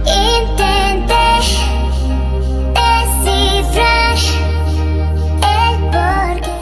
Intente descifrar el porqué.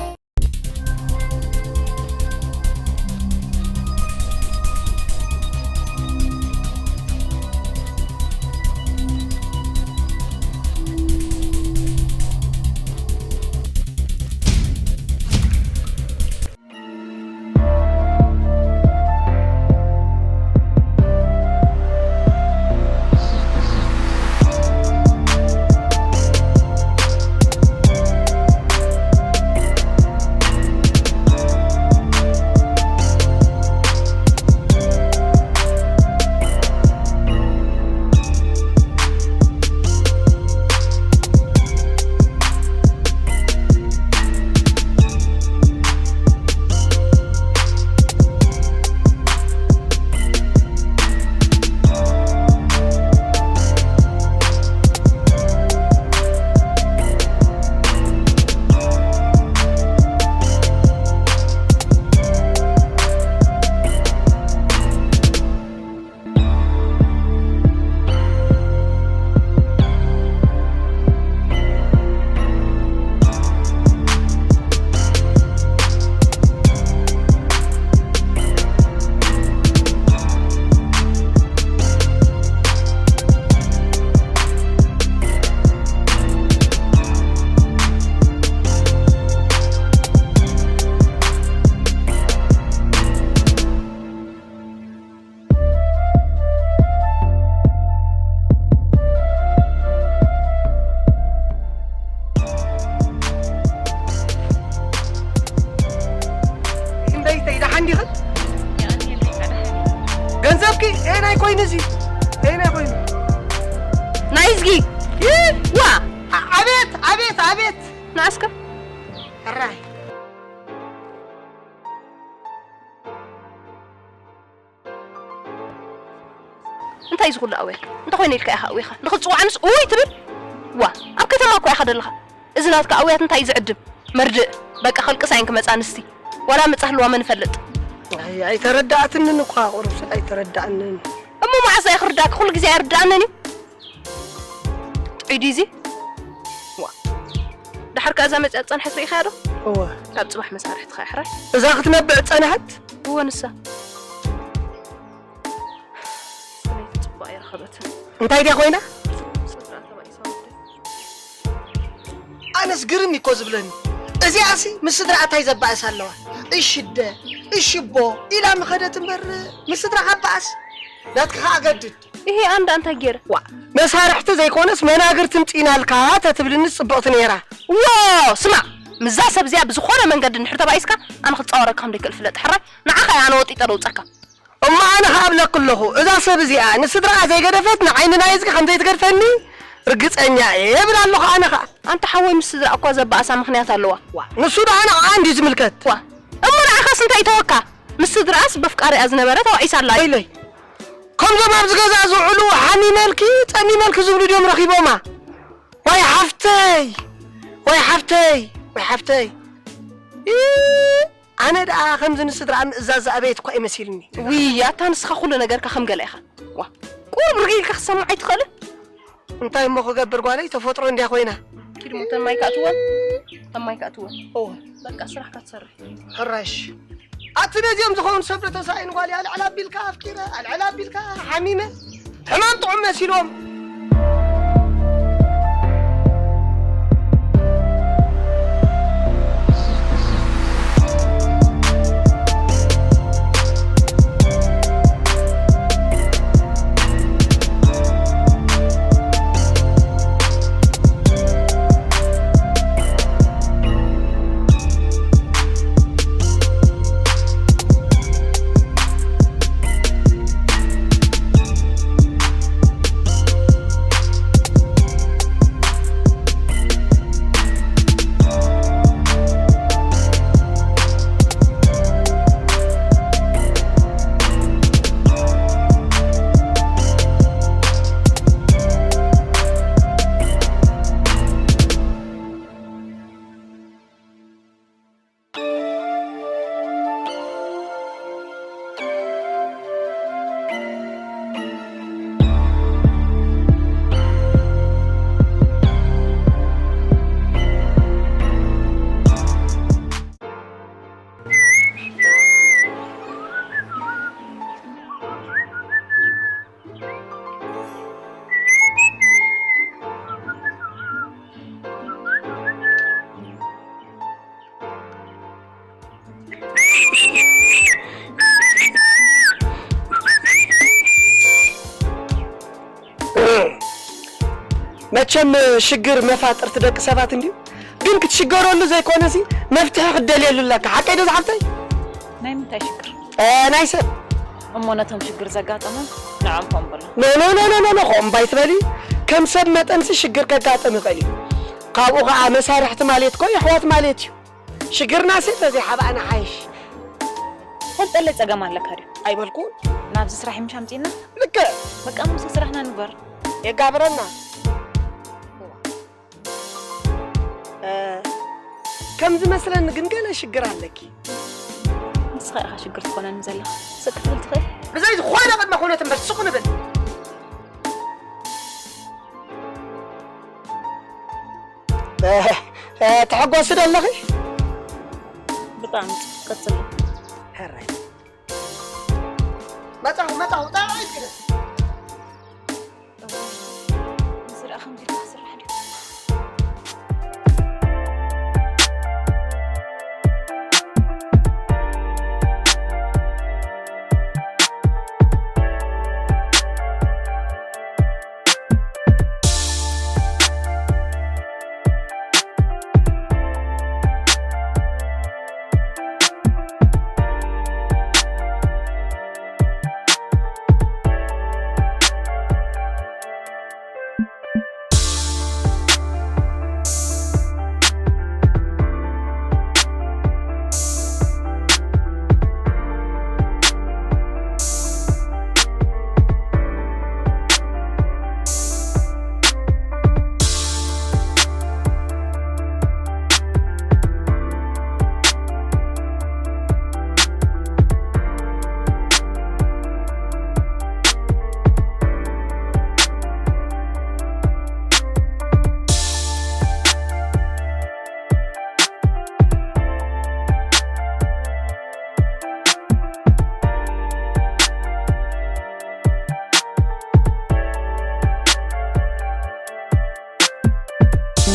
ክንደይ ተይ ደሓን ዲኽን? ገንዘብኪ ኤናይ ኮይኑ እዚ ኤናይ ኮይኑ ናይ እዝጊ ዋ ኣቤት ኣቤት ኣቤት ንዓስከ ሕራይ እንታይ ዝኹሉ ኣውያ እንተኾይነ ኢልካ ኢኻ ኣውያኻ ንኽትፅዋዕንስ ኡይ ትብል ዋ ኣብ ከተማ እኮ ኢኻ ዘለኻ እዚ ናትካ ኣውያት እንታይ እዩ ዝዕድም መርድእ በቃ ከልቅስ ኣይን ክመፃ ንስቲ ዋላ ምፃ ህልዋ መን ይፈልጥ ኣይተረዳእትንን እኳ ቁሩብሲ ኣይተረዳእንን እሞ መዓዝ ኣይ ክርዳእካ ኩሉ ግዜ ኣይርዳእንን እዩ ጥዒዱ እዚ ዋ ዳሕር ከኣ እዛ መፅያ ዝፀንሐት ርኢኻያ ዶ እወ ካብ ፅባሕ መሳርሕትኻ ይሕራይ እዛ ክትነብዕ ዝፀንሐት እወ ንሳ ሰበይቲ ፅቡቕ ኣይረኸበትን እንታይ ድያ ኮይና ስድራ ተባኢሳ ወደ ኣነስ ግርም እኮ ዝብለኒ እዚኣሲ ምስ ስድራ ኣታይ ዘባእስ ኣለዋ እሽደ እሽቦ ኢላ ምኸደት እምበር ምስ ስድራ ካባኣስ ናትካ ኣገድድ ይሄ ኣንዳ እንታይ ገይረ ዋ መሳርሕቲ ዘይኮነስ መናግርቲ ምፂናልካ ተትብልኒ ፅብቕቲ ነይራ ዎ ስማዕ ምዛ ሰብ እዚኣ ብዝኾነ መንገዲ እንድሕር ተባኢስካ ኣነ ክፃወረካ ከም ደይክእል ፍለጥ ሕራይ ንዓኻ እያ ኣነ ወጢጠ ደውፀካ እሞ ኣነ ኸዓ እብለኪ ኣለኹ እዛ ሰብ እዚኣ ንስድራኣ ዘይገደፈት ንዓይ ንናይ እዝጊ ከም ዘይትገድፈኒ ርግፀኛ እየ እብል ኣለኹ ኣነ ኸዓ ኣንታ ሓወይ ምስ ስድራ እኳ ዘባእሳ ምኽንያት ኣለዋ ዋ ንሱ ደኣ ንዓኣ እንድዩ ዝምልከት ዋ እሞ ንዓኻስ እንታይ ተወካ ምስ ስድራኣስ በፍቃሪኣ ዝነበረ ተባኢሳ ኣላ ኢለይ ከምዞም ኣብዚ ገዛ ዝውዕሉ ሓሚመልኪ ጸሚመልኪ ዝብሉ ድዮም ረኺቦማ ዋይ ሓፍተይ ዋይ ሓፍተይ ዋይ ሓፍተይ ኣነ ደኣ ከምዚ ንስድራ ምእዛዝ ዝኣበየት እኳ እዩ መሲልኒ ውይ ኣታ ንስኻ ኩሉ ነገርካ ከም ገለ ኢኻ ዋ ቁሩብ ርግእ ኢልካ ክትሰምዕ ኣይትኽእልን እንታይ እሞ ክገብር ጓለይ ተፈጥሮ እንድያ ኮይና ኪድ ሞ ተማይ ካእትወን ተማይ ካእትወን እወ በቃ ስራሕካ ትሰርሕ ሕራሽ ኣቲ ነዚኦም ዝኸውን ሰብ ዶ ተሳኢኑ ጓል ኣልዕል ኣቢልካ ኣፍቂረ ኣልዕል ኣቢልካ ሓሚመ ሕማም ጥዑም መሲሎም መቸም ሽግር መፋጥርቲ ደቂ ሰባት እንድዩ። ግን ክትሽገረሉ ዘይኮነሲ መፍትሒ ክትደልየሉ ኣለካ። ሓቀይ ዶ ዝሓፍተይ? ናይ ምንታይ ሽግር? እ፣ ናይ ሰብ። እሞ ነቶም ሽግር ዘጋጠሞም ንዖም ኮን በሎ። ኖ፣ ኖ፣ ኖ፣ ኖ፣ ኖ፣ ኖ፣ ከምኡ ኣይትበሊ። ከም ሰብ መጠንሲ ሽግር ከጋጥም ይኽእል እዩ። ካብኡ ኸዓ መሳርሕቲ ማለት እኮ የሕዋት ማለት እዩ። ሽግርናሲ ተዘይሓባእና ሓይሽ። ፈልጠለይ ጸገም ኣለካ ድዩ? ኣይበልኩን። ናብዚ ስራሕ ምሽ ኣምጺእና? ልክዕ። በቃ እሞ ስራሕና ንግበር። የጋብረና። እ፣ ከም ዝመስለኒ ግን ገለ ሽግር ኣለኪ። ንስኻ ኢኻ ሽግር ትኾነኒ ዘለኻ። ስቅ ክትብል ትኽእል? ብዘይ ዝኾነ ቅድመ ኩነት እምበር ስቕ ንብል። እ፣ እ፣ ትሕጎሲ ዶ ኣለኺ? ብጣዕሚ ጽቡቕ። ቀጽሎ። ሕራይ። መጻኹ፣ መጻኹ፣ ጣዕይ ኢለ። እዚ ደኣ ከምዚ ኢልካ ክስራሕ ድዩ?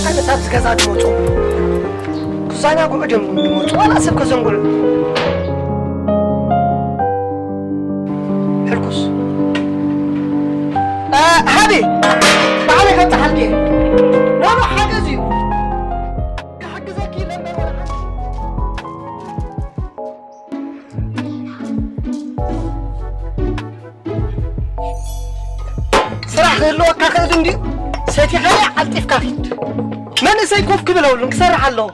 ኣነስ ኣብዚ ገዛ ድመፁ ክዛናግዑ ድዮም ድመፁ፣ ዋላ ሰብ ከዘንግዑ። ሕልኩስ። እ፣ ሃቢ፣ ባዕለይ ከብፅሓልኪ እየ። ኖ፣ ኖ፣ ሓገዝ እዩ። ክሕግዘኪ ኢለ እምበር ዋላ ሓንቲ። ስራሕ ክህልወካ ክእል እንድዩ። ሰቲኻያ ዓልጢፍካ ኪድ። መንእሰይ ኮፍ ክብል የብሉን፣ ክሰርሕ ኣለዎ።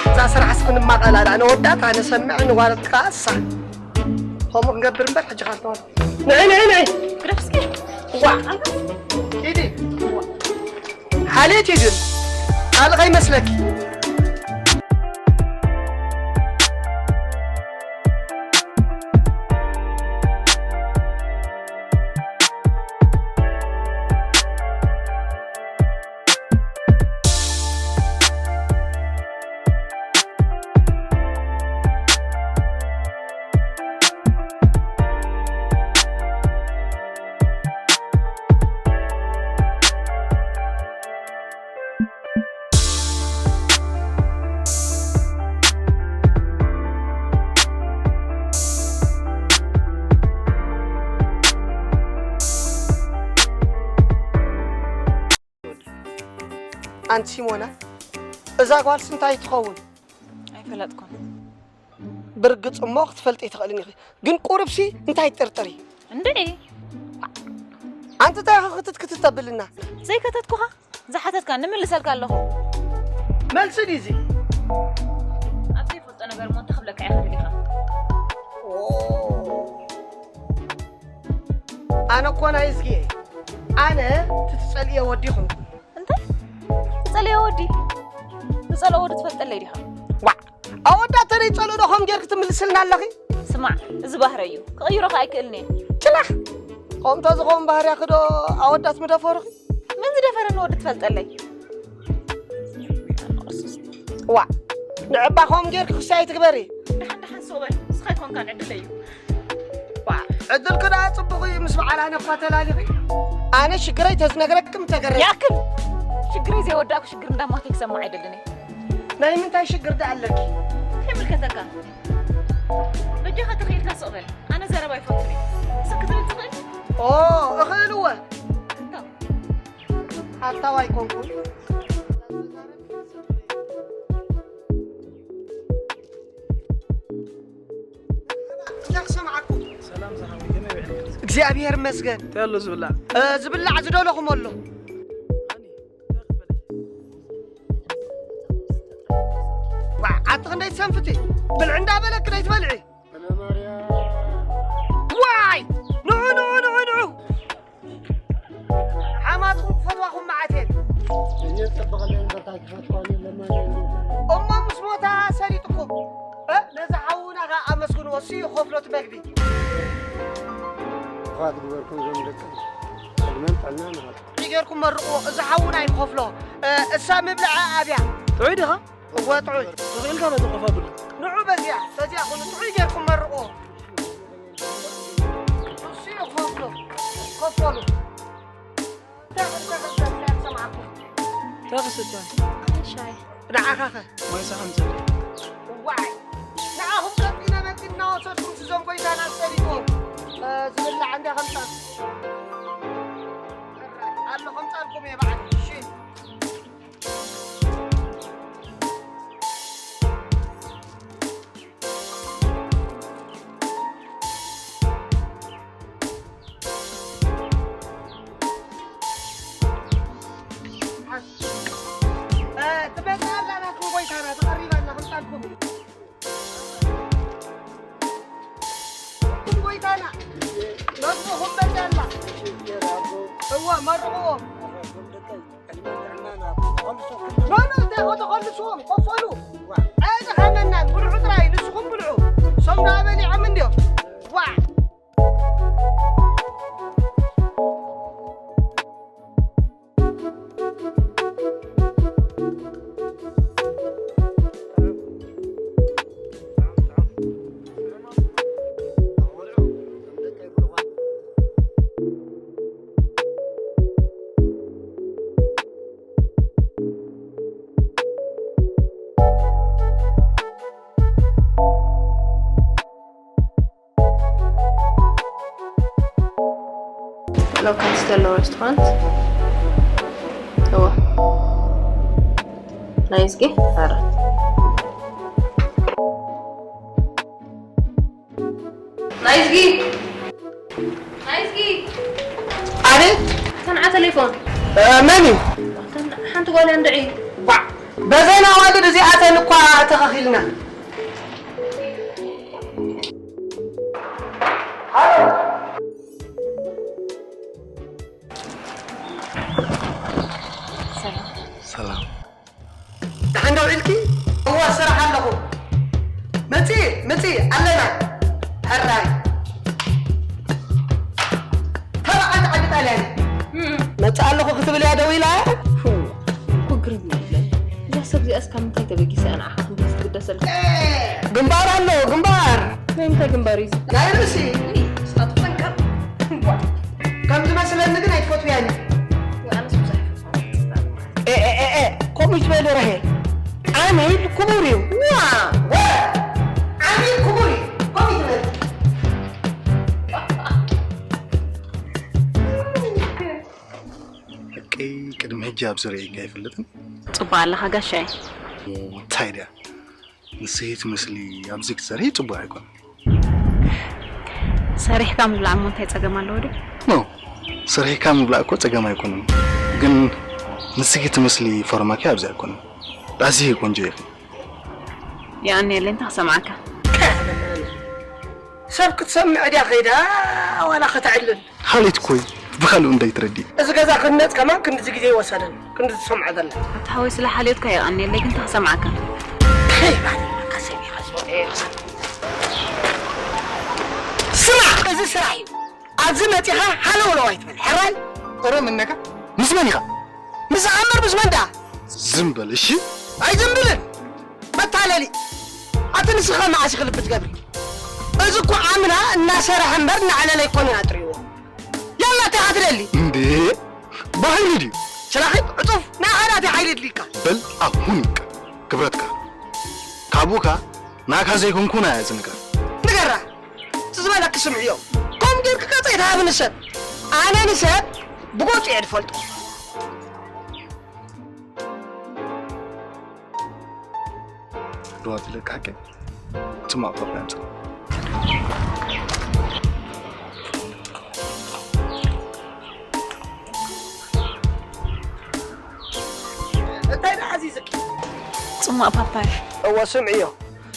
እዛ ስራሕ እስኪ ንማቐላ ደኣ፣ ነወዳት ኣነ ሰምዕ ንጓልት ከኣ እሳ። ከምኡ ክንገብር እምበር ሕጂ ካልተዋል። ንዒ፣ ንዒ፣ ንዒ። ግደፍ እስኪ። ዋ። ኪዲ። ሓልየት እዩ ግን። ካልእ ከይመስለኪ። ኣንቲ ሲሞና፣ እዛ ጓልሲ እንታይ ትኸውን? ኣይፈለጥኩን። ብርግጽ እሞ ክትፈልጢ ኣይትኽእልን ኢኺ። ግን ቁሩብሲ እንታይ ትጥርጥሪ? እንድዒ። ኣንቲ እንታይ ኢኺ ክትት ክትት ተብልና? ዘይከተትኩኻ? ዝሓተትካ ንምልሰልካ ኣለኹ። መልሲ ድዩ እዚ? ኣብ ዘይፈልጦ ነገር እሞ እንታይ ክብለካ እየ ክብል ኢኻ? ኦ። ኣነ እኮ ናይ እዝጊ እየ። ኣነ እቲ ትጸልእዮ ወዲ ይኹንኩ። እንታይ? ትጸልእዮ ወዲ? ዝጸልኦ ወዲ ትፈልጠለይ ዲኻ? ዋዕ! ኣወዳት ተደይ ጸልኡ ዶ ከም ጌርክ ትምልስልና ኣለኺ? ስማዕ፣ እዚ ባህረ እዩ። ክቕይሮ ከኣ ኣይክእልን እየ። ጭላሕ! ከምኡ ተዝኸውን ባህርያኺ ዶ ኣወዳት ምደፈሩኺ? መን ዝደፈረኒ ወዲ ትፈልጠለይ? ዋዕ! ንዕባ ከም ጌርክ ክሳይ ትግበሪ። ደሓን፣ ደሓን፣ በል፣ ንስኻ ኣይኮንካን፣ ዕድለይ እዩ። ዋ፣ ዕድልኪ ደኣ ጽቡቕ እዩ፣ ምስ በዓል ኣነ እኳ ተላሊኺ። ኣነ ሽግረይ ተዝነግረክም ተገረ- ያክል ሽግረይ ዘይወዳእኩ ሽግር እንዳማተይ ክሰምዕ ኣይደልን እየ። ናይ ምንታይ ሽግር ደኣ ኣለኪ? ከይምልከተካ። በጃኻ ተኽኢልካ ስቕ በል። ኣነ ዘረባ ኣይፈቱን እየ። ስቕ ክትብል ትኽእል? ኦ፣ እኽእል እወ። እንታ? ኣታው ኣይኮንኩን። እንዳ ክሰምዓኩም። ሰላም ዝሓወይ፣ ከመይ ውዒልካ? እግዚኣብሔር ይመስገን። እንታይ ኣሎ ዝብላዕ? እ፣ ዝብላዕ ዝደለኹም ኣሎ። ኣኒ፣ እንታይ ክትበልዕ? ዋ፣ ኣቲ ክንደይ ትሰንፍቲ? ብልዒ እንዳበለክ ደይ ትበልዒ? ዋይ! ንዑ፣ ንዑ፣ ንዑ፣ ንዑ! ሓማትኩም ክፈትዋኹም መዓት እየን። እየ ጽብቕ ኣለኒ፣ በታ ክፈትዋኒ ለማኒ እየ። እሞ ምስ ሞታ ሰሊጥኩም፣ እ? ነዚ ሓውና ኸኣ ኣመስግንዎ፣ እሱ እዩ ክኸፍሎ እቲ መግቢ። እንኳዕ ትግበርኩም ዞም ደቂ። ዕድመን ጥዕናን ይሃብኩም። ጌርኩም መርቕዎ፣ እዚ ሓውና እዩ ክኸፍሎ። እ፣ እሳ ምብልዐ ኣብያ። ጥዑይ ዲኻ? እወ፣ ጥዑይ። ተኽኢልካ በዚ ኮፍ ኣብሉ። ንዑ በዚኣ፣ በዚኣ ኩኑ ጥዑይ ጌርኩም መርቕዎ። እሱ እዩ ክኸፍሎ። ከፈሉ። እንታይ ክሰማዕኩም? እንታይ ክስተ? ሻይ። ንዓኻ ኸ? ማይ ሰሓን ዘለ። ዋይ! ንዓኹም ቀጢነ መጢ እናወሰድኩም ስዞም ጎይታና ዝጸሊእዎ፣ እ፣ ዝብላዕ እንዳ ከምጻ-፣ ኣሎ ከምጻልኩም እየ ባዕለይ። እሺ። እ፣ ትመጽእ ኣላ ናትኩም ጎይታና፣ ተቐሪባ ኣላ፣ ከምጻልኩም። ናትኩም ጎይታና፣ ናትኩም መጽእ ኣላ። እወ፣ መርቕዎም። ኖ፣ ኖ፣ እንታይ፣ ኦ፣ ተኸልስዎም፣ ከፈሉ። ኣይ፣ ዝኸመናን፣ ብልዑ ጥራይ፣ ንስኹም ብልዑ። ሶም ደኣ በሊዖም እንድዮም። ዋዕ። Hello, Castello Restaurant. እዋ። ናይዝጊ? ኣረ። ናይዝጊ! ናይዝጊ! ኣቤት! ተንዓ ቴሌፎን። እ፣ መን እዩ? ተን-፣ ሓንቲ ጓል እያ እንድዒ። ባ-፣ በዘን ኣዋልድ እዚኣተን እኳ ተኸኺልና። ሰላም። ደሓን ዶ ውዒልኪ? እወ፣ ስራሕ ኣለኹ። ምጺ፣ ምጺ፣ ኣለና። ሕራይ። ተባዓት ዓዲ ጣልያን። እም። መጽእ ኣለኹ ክትብል እያ ደው ኢላ? እኮ ግርም ይብለኒ። እዛ ሰብ እዚኣስ ካብ ምንታይ ተበጊሳ እያ ንዓኻ ክንድዚ ትግደሰልካ? ግንባር ኣሎ፣ ግንባር። ናይ ምንታይ ግንባር እዩ እዚ? ናይ ርእሲ። እይ፣ ንስኻ ትፈንቀል። ከም ዝመስለኒ ግን ኣይትፈትውያን እዩ። ኣነስ ብዙሕ ኣይፈትዎን። ኤ፣ ኤ፣ ኤ፣ ኤ፣ ከምኡ ይትበል ርሄ። ዓሚል ክቡር እዩ። ዋ! ወ! ዓሚል ክቡር እዩ። ከምኡ ይትበል። ሓቀይ ቅድሚ ሕጂ ኣብ ዙርያይ ኣይፈልጥን። ጽቡቕ ኣለኻ ጋሻይ። እንታይ ድያ? ንስኺ ትመስሊ ኣብዚ ክትሰርሒ ጽቡቕ ኣይኮነን። ሰሪሕካ ምብላዕ እሞ እንታይ ጸገም ኣለዎ ድዩ? ኖ፣ ሰሪሕካ ምብላዕ እኮ ጸገም ኣይኮነን። ግን ንስኺ ትመስሊ ፎርማኪ ኣብዚ ኣይኮነን። ኣዝዪ ቆንጆ ኢኺ። የቐንየለይ፣ እንታይ ክሰምዓካ? ሰብ ክትሰምዕ ድያ ከይዳ ዋላ ከተዕልል? ሓልየት እኮ እዩ፣ ብኻልኡ እንዳይትረድእ። እዚ ገዛ ክህነጽ ከማን ክንድዚ ግዜ ይወሰደን፣ ክንድዚ ትሰምዖ ዘላ። ኣታ ሓወይ፣ ስለ ሓልዮትካ የቐንየለይ፣ ግን እንታይ ክሰምዓካ? ከይባን ከሰብ ይኸስቦ። ስማዕ፣ እዚ ስራሕ እዩ። ኣብዚ መጺኻ ሃለውለው ኣይትበል። ሕራይ? ኦሮም እነካ? ምስ መን ኢኻ? ምስ ኣመር ምስ መን ደኣ? ዝም በል፣ እሺ? ኣይዝም ብልን። መታለሊ። ኣቲ ንስኻ መዓስ ኢኺ ልቢ ትገብሪ? እዚ እኮ ዓምና እናሰረሐ እምበር እናዕለለ ኣይኮነን ኣጥርይዎ። ያላ እንታይ ኢኻ ትደሊ? እንዴ፣ ብሓይሊ ድዩ? ሸላኺ ዕጹፍ፣ ናይ ሓዳት ሓይሊ ድሊካ። በል ኣሁን ክብረትካ ካብኡካ ናካ ዘይኮንኩን ኣያ ዝንገር። ንገራ፣ እቲ ዝበለኪ ስምዕዮ። ከም ጌርኪ ገጸይ ትሃቢ ንሰብ። ኣነ ንሰብ ብገጹ እየ ዝፈልጦ። ዶ ትልቃቂ? ጽማቕ ፓፓያ ኣምጽእ። እንታይ ደኣ ኣዚዝኪ? ጽማቕ ፓፓያ። እወ፣ ስምዕዮ።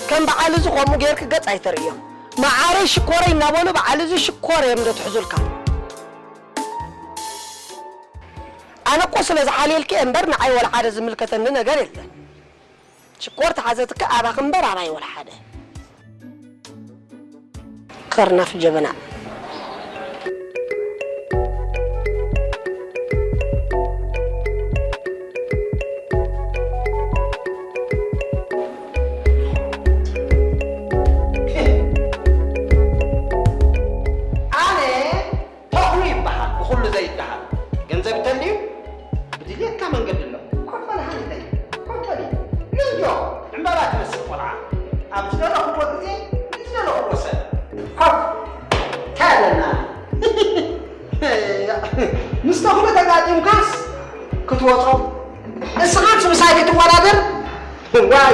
ከም በዓል እዚ ከምኡ ጌርኪ ገጽ ኣይተርእዮም። መዓረይ ሽኮረይ እናበሉ በዓል እዚ ሽኮር እዮም ዶ ትሕዙልካ? ኣነ እኮ ስለ ዝሓልየልኪ እምበር ንዓይ ወላ ሓደ ዝምልከተኒ ነገር የለን። ሽኮር ተሓዘትካ ኣባኺ እምበር ኣባይ ወላ ሓደ። ከርናፍ ጀበና። ኣነ ተኽሉ ይበሃል፣ ብኹሉ ዘይደሃል። ገንዘብ እንተልዩ፣ ብድልየትካ መንገዲ ኣሎ። ኮፈል ሃኒተይ፣ ኮፈል እዩ። ልዮ፣ ዕምባባ ትመስል ቆልዓ። ኣብ ዝደለኹዎ ግዜ፣ ዝደለኹዎ ሰብ። ኮፍ፣ እንታይ ኣለና? ምስ ተኽሉ ተጋጢምካስ ክትወጾ፣ እስኻስ ምሳይ ክትወዳደር? ዋይ፣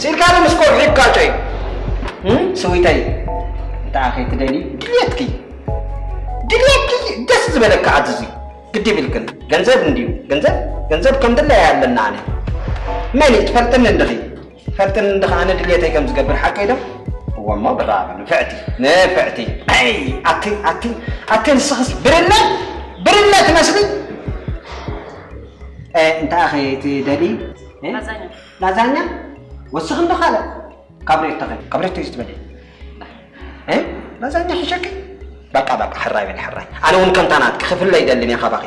ስኢልካ ዶ ምስ ከውሒ ይጋጮ እዩ? እም፣ ስዊተይ፣ እንተ ኣኸይ ትደሊ፣ ድልየትኪ፣ ድልየትኪ ደስ ዝበለካ ኣዝዚ። ግዲ ይብልክን። ገንዘብ እንድዩ። ገንዘብ፣ ገንዘብ ከም ድለያ ኣለና ኣነ። መን እዩ ትፈልጥኒ እንድኺ? ትፈልጥኒ እንድኺ ኣነ ድልየተይ ከም ዝገብር ሓቀይ ዶ? እወ እሞ ብራብ ንፍዕቲ፣ ንፍዕቲ። ኣይ፣ ኣቲ፣ ኣቲ፣ ኣቲ ንስኽስ ብርለ፣ ብርለ ትመስሊ። እ፣ እንታይ ኣኸ ትደሊ? እ? ላዛኛ። ላዛኛ? ወስኽ እንዶ ካልእ? ካብሬቶ ኸ? ካብሬቶ እዩ ትበልዒ? እ? ላዛኛ ሒሸኪ? በቃ፣ በቃ፣ ሕራይ በል፣ ሕራይ። ኣነ እውን ከምታ ናትኪ ክፍለ ኣይደልን እየ ካባኺ።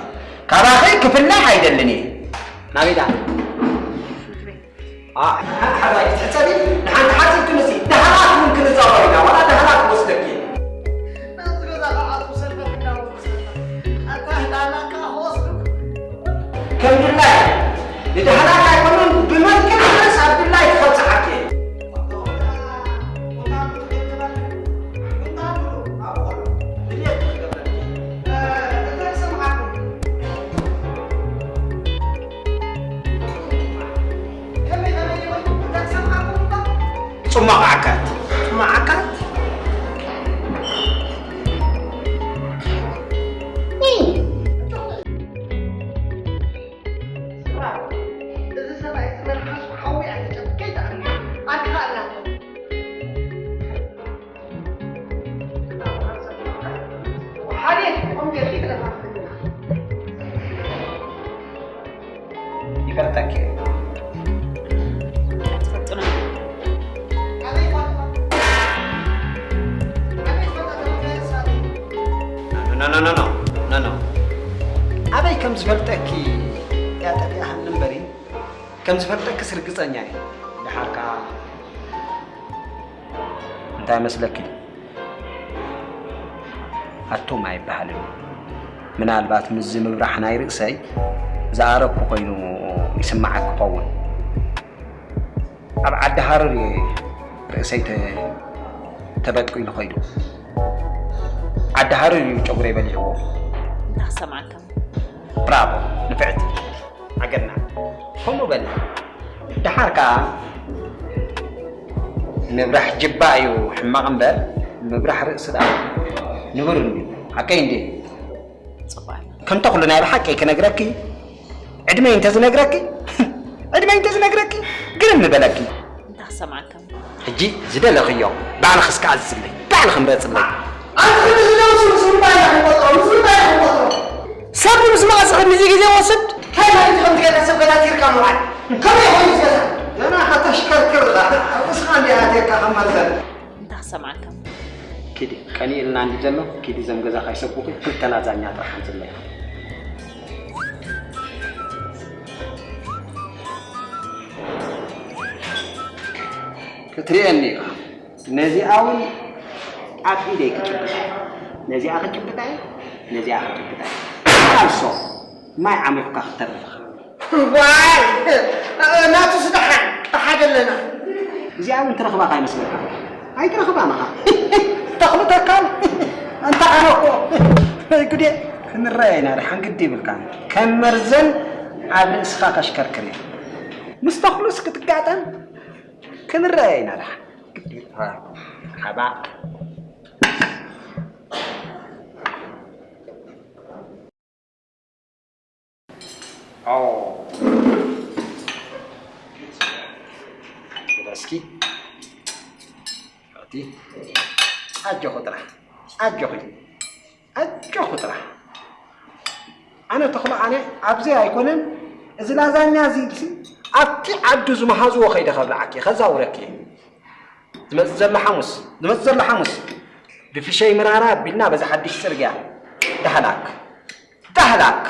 ካባኺ ክፍለ ኣይደልን እየ። ናበይ ደኣ? ኣ፣ ሕራይ ክትሕሰቢ፣ ንሓንቲ ሓፂር ክምሲ፣ ደሃላት እውን ክንዛወር ኢና፣ ዋላ ደሃላት ክወስደኪ እየ። ናብቲ ገዛ ከዓ ሰልፈ ክዳውንቲ ሰልፈ። ኣታ ህዳና ከዓ ክወስዱክ። ከም ድላይ ንድሕናት ኣይኮኑን፣ ብመልክዕ ድረስ ኣብ ድላይ ክኸብጽሓኪ እየ። ጽማቕ ዓካት። ጽማቕ ዓካት። እዚ ሰብኣይ እዚ መልሓሱ ሓዊ ኣይትጨብ፣ ከይትኣምኒ። ኣድካ ኣላቶ። ሓደ ቁም ገፊ ክለፋፍልና። ይፈልጠኪ። ኣይትፈልጡና። ኣበይ ፋጥማ? ኣበይ ፋጥማ? ኖ፣ ኖ፣ ኖ፣ ኖ፣ ኖ፣ ኖ። ኣበይ ከም ዝፈልጠኪ እያ ጠፊኣሃኒ እምበሪ፣ ከም ዝፈልጠክስ ርግጸኛ እየ። ደሓር ከኣ እንታይ መስለኪ? ኣቱም ኣይበሃልን። ምናልባት ምስዚ ምብራሕ ናይ ርእሰይ ዝኣረግኩ ኮይኑ ይስምዓኪ ክኸውን። ኣብ ዓዲ ሃረር እየ ርእሰይ ተ-፣ ተበጥቂሉ ከይዱ። ዓዲ ሃረር እዩ ጨጉረይ በሊዕዎ። እንታይ ክሰምዓካ? ብራቮ ንፍዕቲ። ኣገና። ከምኡ በል። ደሓር ከኣ ምብራሕ ጅባ እዩ ሕማቕ እምበር፣ ምብራሕ ርእሲ ደኣ ንቡር እንድዩ። ሓቀይ እንድየ። ጽቡቕ። ከም ተኽሉ ናይ ብሓቂ ክነግረኪ፣ ዕድመይ እንተዝነግረኪ፣ ዕድመይ እንተዝነግረኪ፣ ግርም ምበለኪ። እንታይ ክሰምዓካ? ሕጂ ዝደለኽዮ ባዕልኺ እስከ ኣዝዝለይ፣ ባዕልኺ ምረጽለይ። ኣንተ ክንዲ ዝደውስ ምስ ምንታይ ኢና ክንቆጽሮ? ምስ ምንታይ ኢና ክንቆጽሮ? ሰብ ምስ መቐጽ ክንድዚ ግዜ ወስድ? እንታይ ማለት እዩ ከምዚ ጌርካ ሰብ ገዛ ቲርካ ምውዓል? ከመይ ኮይኑ እዚ ገዛ? ገና ከተሽከርክር ኢኻ። ርእስኻ እንዲኣ ኣትየካ ከም መርዘን። እንታይ ክሰምዓካ? ኪዲ፣ ቀኒእልና እንዲ ዘሎ፣ ኪዲ እዞም ገዛ ካይሰቡኺ፣ ክልተ ላዛኛ ጥራሕ ኣምፅለይ። ክትርእየኒ ኢኻ። ነዚኣ እውን ኣብ ኢደይ ክጭብጣ እየ። ነዚኣ ክጭብጣ እየ። ነዚኣ ክጭብጣ እየ። ካልሶ ማይ ዓሚኹካ ክትተርፍ ኢኻ። ዋይ! ናቱ ስደሓን ተሓደ ኣለና። እዚኣ እውን ትረኽባ ካይመስለካ። ኣይትረኽባን ኢኻ። ተኽሉ ተካል እንተ ዓረፎ። ወይ ጉዴ! ክንረኣይ ኢና ደሓን ግዲ ይብልካ። ከም መርዘን ኣብ ርእስኻ ከሽከርክር እየ። ምስ ተኽሉስ ክትጋጠም ክንረኣይ ኢና ደሓን። ግዲ ይብልካ። ሓባ። ኦ። እስኪ። ኣቲ። ኣጆኹ ጥራሕ። ኣጆኺ። ኣጆኹ ጥራሕ። ኣነ ተኽሎ ኣነ ኣብዚ ኣይኮነን፣ እዚ ላዛኛ እዚ ሲ ኣብቲ ዓዱ ዝመሃዝዎ ከይደ ከብልዓኪ፣ ከዛውረኪ። ዝመጽእ ዘሎ ሓሙስ፣ ዝመጽእ ዘሎ ሓሙስ ብፍሸይ ምራራ ኣቢልና በዛ ሓድሽ ጽርግያ ዳህላክ፣ ዳህላክ፣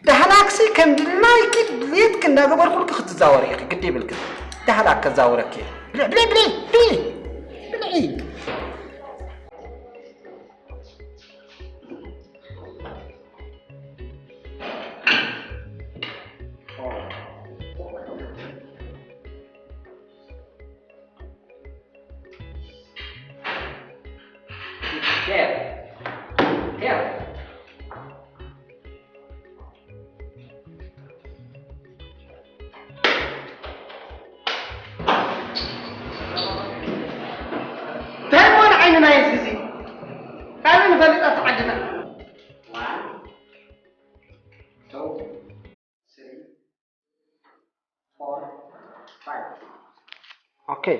ዳህላክሲ ከም ድላይኪ ድሌትኪ እንዳገበርኩልኪ ክትዛወሪ ኢኺ፣ ግዲ ይብልኪ። ዳህላክ ከዛውረኪ። ብልዒ፣ ብልዒ፣ ብልዒ፣ ብልዒ፣ ብልዒ። እንታይ እሞ ንዓይኒ ናይ ህዝቢ እዚ? ካልእ ንፈልጥ ኣብቲ ዓድና። One, two, three, four, five. Okay.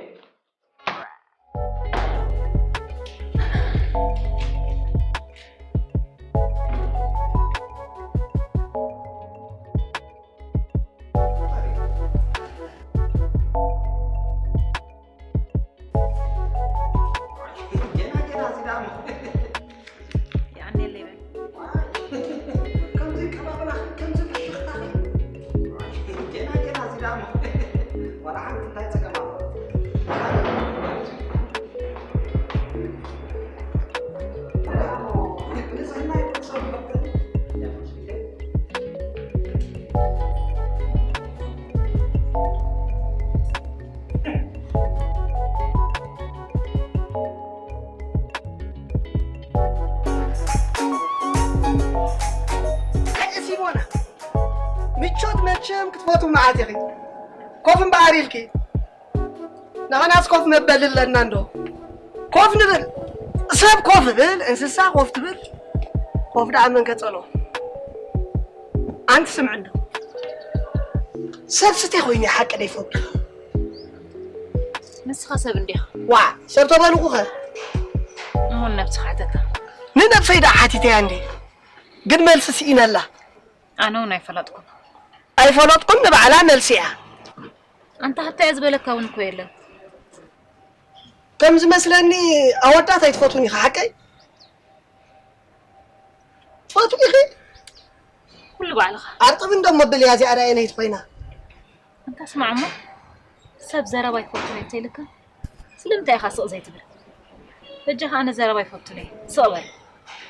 ኣይ ሲሞና፣ ምቾት መቸም ክትፈትው መዓት ኢኺ። ኮፍ እምበኣር ኢልኪ። ንዓናስ ኮፍ መበሊ ኣለና እንዶ። ኮፍ ንብል። ሰብ ኮፍ ብል፣ እንስሳ ኮፍ ትብል። ኮፍ ደኣ መን ከጸሎ? ኣንቲ ስምዕ እንዶ። ሰብ ስቴ ኮይኑ ሓቂ ደይፈቱ። ንስኻ ሰብ እንዲኻ። ዋ፣ ሰብ ተበልኩኸ? እሞ ንነብስኻ ሕተታ። ንነብሰይ ደኣ ሓቲተያ እንዴ? ግን መልሲ ስኢነላ። ኣነ እውን ኣይፈለጥኩን። ኣይፈለጥኩን ንባዕላ መልሲ እያ። ኣንታ ሃብታየ ዝበለካ እውን እኮ የለን። ከም ዝመስለኒ ኣወዳት ኣይትፈትዉን ኢኻ፣ ሓቀይ? ትፈትዉ ኢኺ? ኩሉ ባዕልኻ። ኣርጥቢ እንዶ መብል እያ እዚኣ ዳኣ የነይቲ ኮይና። ኣንታ ስማዕ እሞ፣ ሰብ ዘረባ ይፈቱን እየ እንተኢልካ፣ ስለምንታይ ኢኻ ስቕ ዘይትብል? በጃኻ ኣነ ዘረባ ይፈቱን እየ። ስቕ በል።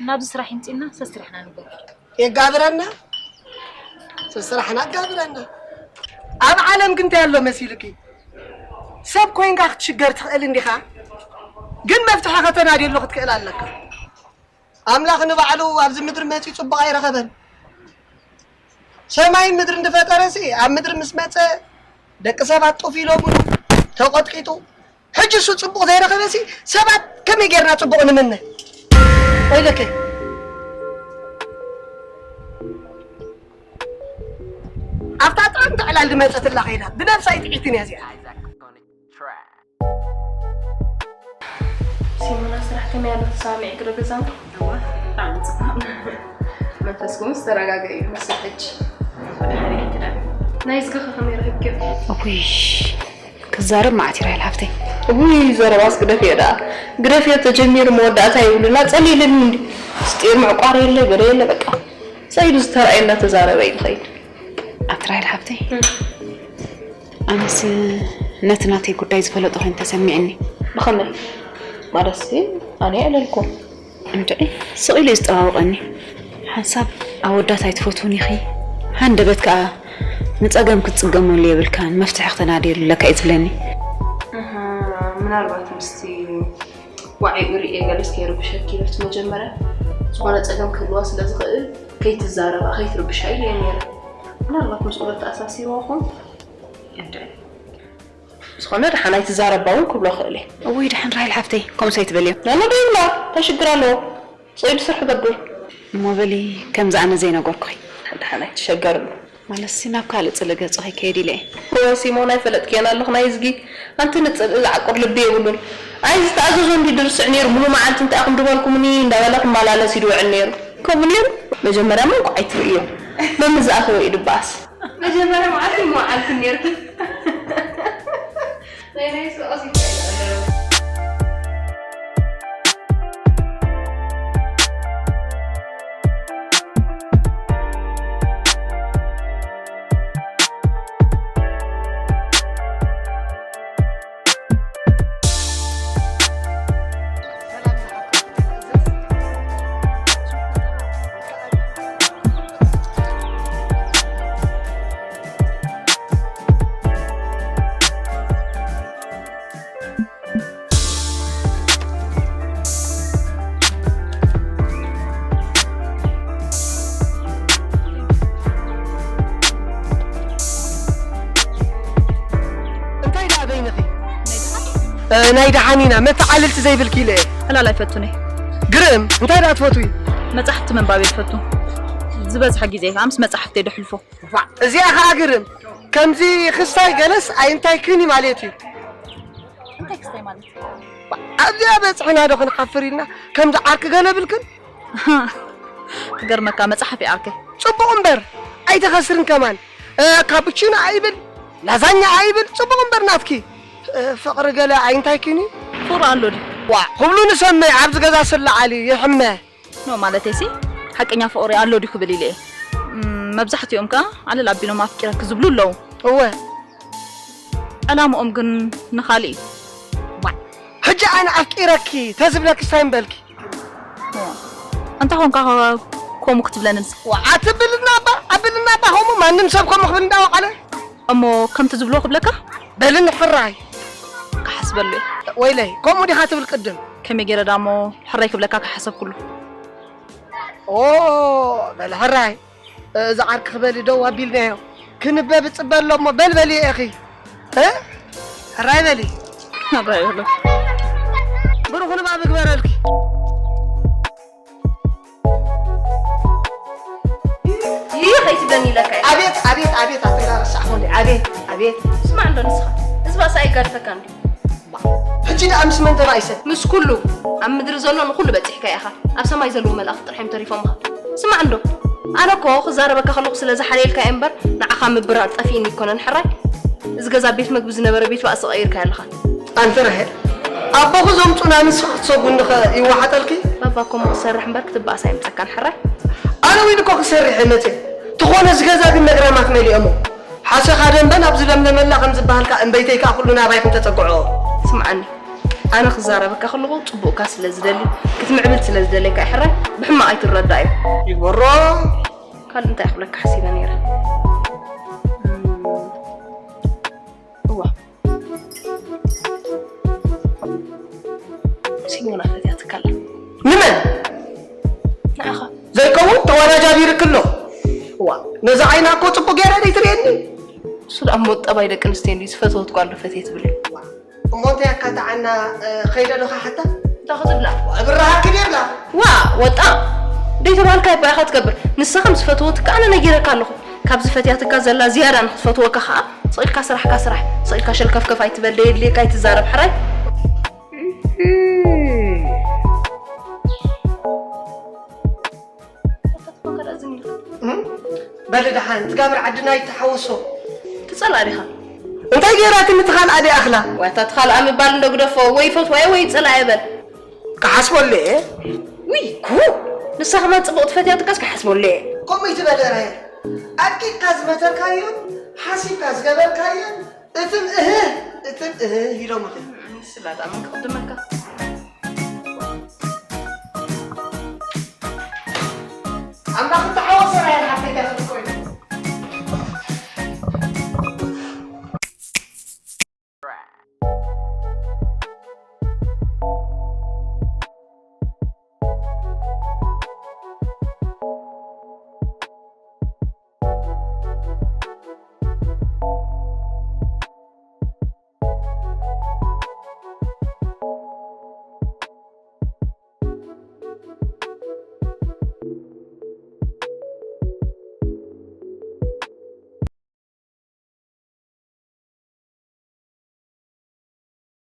ናብዚ ስራሕ ይምፅእና፣ ሰስራሕና ንገር። የጋብረና፣ ሰስራሕና ኣጋብረና። ኣብ ዓለም ግን እንታይ ኣሎ መሲልኪ? ሰብ ኮይንካ ክትሽገር ትኽእል እንዲኻ፣ ግን መፍትሒ ከተናድየሉ ክትክእል ኣለካ። ኣምላኽ ንባዕሉ ኣብዚ ምድሪ መጺኡ ጽቡቕ ኣይረኸበን። ሰማይን ምድርን ዝፈጠረሲ ኣብ ምድሪ ምስ መጸ ደቂ ሰባት ጡፍ ኢሎምሉ ተቐጥቂጡ። ሕጂ እሱ ጽቡቕ ዘይረኸበሲ ሰባት ከመይ ጌርና ጽቡቕ ንምነ? ወይለከ ኣብታ ጥዕምቲ ዕላል ዝመጸትላ ኸይዳ ብነብሳ ኣይጥዒትን እያ እዚኣ። ሲሞና ስራሕ ከመይ ኣሎ? ተሰማሚዕኪ ዶ ገዛና? እዋ፣ ብጣዕሚ ጽቡቕ። መንፈስኩምስ ተረጋገ እዩ ዝመስል ሕጂ። ወደ ሓደ ኪዳን። ናይ ዝገኸ ከመይ ረኺብክዮ? እውይ፣ ክዛረብ መዓት እዩ ራሄል ሃፍተይ። እውይ፣ ዘረባስ ግደፍዮ ደኣ። ግደፍዮ ተጀሚሩ መወዳእታ የብሉን። ኣጸሊልኒ እንዲ። ምስጢር ምዕቋር የለ፣ ገለ የለ፣ በቃ። ሰይዱ ዝተራእየ እናተዛረበ እዩ ዝኸይድ። ኣቲ ራሄል ሃፍተይ። እም። ኣነስ ነቲ ናተይ ጉዳይ ዝፈለጦ ኮይኑ ተሰሚዕኒ። ብኸመይ? ማለትሲ ኣነ የዕለልኩም። እንድዒ ስቕ ኢሉ እዩ ዝጠባብቐኒ። ሓንሳብ ኣወዳት ኣይትፈትውን ኢኺ፣ ሃንደበት ከኣ ንጸገም ክትጽገመሉ የብልካን፣ መፍትሒ ክተናድየሉ ኣለካ እዩ ዝብለኒ። ኣሃ፣ ምናልባት ምስቲ ዋዒኡ ርእየ ገለስ ከይርብሸኪ ኢለ ኣብቲ መጀመርያ፣ ዝኾነ ጸገም ክህልዋ ስለ ዝኽእል ከይትዛረባ ከይትርብሻ ኢለ እየ ነይረ። ምናልባት ምስኡ ዶ ተኣሳሲርዎ ይኸውን? እንድዒ። ዝኾነ ደሓን ኣይትዛረባ እውን ክብሎ ክእል እየ። እውይ ደሓን ራሄል ሓፍተይ ከምኡስ ኣይትበልዮ። ኖ ኖ ዶ ይብላ እንታይ ሽግር ኣለዎ? ስቕ ኢሉ ስርሑ ገዱ። እሞ በሊ ከምዚ ኣነ ዘይነገርኩኺ። ደሓን ኣይትሸገርሉ። ማለትሲ ናብ ካልእ ጽልኢ ገጹ ከይከይድ ኢለ እየ። እወ ሲሞን ኣይፈለጥክዮን ኣለኹ ናይ እዝጊ። ኣንቲ ንጽልኢ ዝዓቁር ልቢ የብሉን። ኣይ ዝተኣዘዞ እንዲ ድርስዕ ነይሩ ሙሉ መዓልቲ እንታይ ኢኹም ድበልኩምኒ እንዳበለ ክመላለስ ይድውዕል ነይሩ። ከምኡ ነይሩ? መጀመርያ መንኩ ኣይትርእዮ። መምዝኣተወ እዩ ድበኣስ። መጀመርያ መዓልቲ ይመዓልኩ ነይርኩ። ናይ ናይ ስርዖ ሲታይ እንታይ ደኣ በይንኺ? እ፣ ናይ ደሓን ኢና፣ መተዓልልቲ ዘይብልኪ ኢለ እየ። ዕላል ኣይፈቱን እየ። ግርም፣ እንታይ ደኣ ትፈትዊ? መጻሕፍቲ ምንባብ እየ ዝፈቱ። ዝበዝሐ ግዜ ከኣ ምስ መጻሕፍቲ እየ ደሕልፎ። ዋ፣ እዚኣ ከኣ ግርም። ከምዚ ክስታይ ገለስ ኣይንታይክን እዩ ማለት እዩ። እንታይ ክስታይ ማለት? ኣብዚኣ በጽሕና ዶ ክንሓፍር ኢልና ከምዚ ዓርኪ ገለ ብልክን? ክገርመካ መጽሓፍ ይኣርኪ። ጽቡቕ እምበር ኣይትኸስርን ከማን። እ፣ ካፑቺኖ ኣይብል፣ ላዛኛ ኣይብል፣ ጽቡቕ እምበር ናትኪ። እ፣ ፍቕሪ ገለ ኣይንታይክን እዩ? ፍቕሪ ኣሎ ድዩ? ዋ፣ ክብሉ ንሰምዕ ኣብዚ ገዛ ስለ ዓሊ ይሕመ። ኖ ማለተይሲ ሓቀኛ ፍቕሪ ኣሎ ድዩ ክብል ኢለ እየ። እም፣ መብዛሕትኦም ከኣ ዓለል ኣቢሎም ኣፍቂረኪ ዝብሉ ኣለዉ። እወ። ዕላምኦም ግን ንኻልእ እዩ። ዋ፣ ሕጂ ኣነ ኣፍቂረኪ ተዝብለኪ እንታይ ምበልኪ? ዋ፣ እንታይ ኾንካ ከምኡ ክትብለኒ ንስኻ? ዋ፣ ኣትብልና እባ፣ ኣብልና እባ ከምኡ ማንም ሰብ ከምኡ ክብል እንዳወዓለ። እሞ ከምቲ ዝብሎ ክብለካ? በልኒ ሕራይ። ክሓስበሉ እየ። ወይለይ፣ ከምኡ ዲኻ ትብል ቅድም? ከመይ ገይረ ዳሞ ሕራይ ክብለካ ከይሓሰብኩሉ? ኦ፣ በል ሕራይ። እዚ ዓርኪ ክበሊ ደው ኣቢልናዮ። ክንበብ እጽበ ኣሎ እሞ በል በልዮ ኢኺ። እ? ሕራይ በሊ። ሕራይ በሎ። ብሩኽ ንባብ እግበረልኪ። ይህ ከይትብለኒ ኢለካ እየ። ኣቤት፣ ኣቤት፣ ኣቤት፣ ኣትላ ረሳዕኹ እንዴ? ኣቤት፣ ኣቤት። ስማዕ እንዶ ንስኻ፣ እዚ ባእሲ ኣይጋድፈካን ድዩ? ሕጂ ደኣ ምስ መን ተባኢሰ? ምስ ኩሉ፣ ኣብ ምድሪ ዘሎ ንኹሉ በጺሕካዮ ኢኻ። ኣብ ሰማይ ዘለዉ መላእኽቲ ጥራሕ እዮም ተሪፎምኻ። ስማዕ እንዶ፣ ኣነ እኮ ክዛረበካ ከለኹ ስለ ዝሓልየልካ እየ እምበር፣ ንዓኻ ምብራር ጠፊእኒ ኣይኮነን ሕራይ። እዚ ገዛ ቤት መግቢ ዝነበረ ቤት ባእሲ ቀይርካዮ ኣለኻ። ኣንቲ ራሄል፣ ኣቦኺ ዘምጹና ንስኺ ክትሰጉኒ ኸ ይወሓጠልኪ? ባባ እኮ እሞ ክትሰርሕ እምበር ክትበኣስ ኣይምጸካን ሕራይ። ኣነ እውን እኮ ክሰርሕ እየ መጽየ። ተኾነ እዚ ገዛ ግን ነግራማት መሊኦሞ። ሓሰኻ ደንበ ናብ ዝለምለመላ ከም ዝበሃል ከኣ እምበይተይ ከኣ ኩሉ ናባይ ከም ተጸግዖ። ስምዓኒ፣ ኣነ ክዛረበካ ከለኹ ጽቡቕካ ስለ ዝደሊ፣ ክትምዕብል ስለ ዝደለካ እየ ሕራይ፣ ብሕማቕ ኣይትረዳእዮ። ይግበሮ። ካልእ እንታይ ክብለካ ሓሲበ ነይረ? እም፣ እዋ። ሲሞና ፈትያትካ ኣላ። ንመን? ንዓኻ። ዘይከውን ተወራጃቢርክ ኣሎ። እዋ፣ ነዛ ዓይና እኮ ጽቡቕ ገይራ ደይትርእየኒ። እሱ ደኣ እሞ ጠባይ ደቂ ኣንስትዮ እንድዩ፣ ዝፈተወት ጓል ዶ ፈትየ ትብል? እሞ እንታይ ኣካታዓና፣ እ፣ ከይደ ዶ ክሓታ? እንታይ ክትብላ? ብራሃ ክደብላ። ዋ፣ ወጣ። ደይተባልካያ እባ ኢኻ ትገብር። ንሳ ከም ዝፈተወትካ ኣነ ነጊረካ ኣለኹ። ካብ ዝፈትያትካ ዘላ ዝያዳ ንክትፈትወካ ኸኣ፣ ስቕ ኢልካ ስራሕካ ስራሕ፣ ስቕ ኢልካ ሸልከፍከፍ ኣይትበል፣ ደየድልየካ ኣይትዛረብ፣ ሕራይ። እም፣ በሊ ደሓን፣ ትጋብር ዓድና ይተሓወሶ። ትጸልኣ ዲኻ? እንታይ ገይራትኒ ትኻልኣ ዲኣ ኣኽላ? ዋይ፣ እታ ትኻልኣ ምባል እንዶ ግደፎ፣ ወይ ይፈትዋ እየ ወይ ይጸልኣ እየ በል። ክሓስበሉ እየ። ውይ፣ ኩ! ንሳ ከማን ጽቡቕ ትፈትያ ትካስ ክሓስበሉ እየ። ከምኡ ይትበል ራሄል። ኣድቂቕካ ዝመተርካዮን ሓሲብካ ዝገበርካዮን እትም እህ እትም እህ ኢሎምኺ። ንስላጣ ምን ክቕድመካ? ኣምላኽ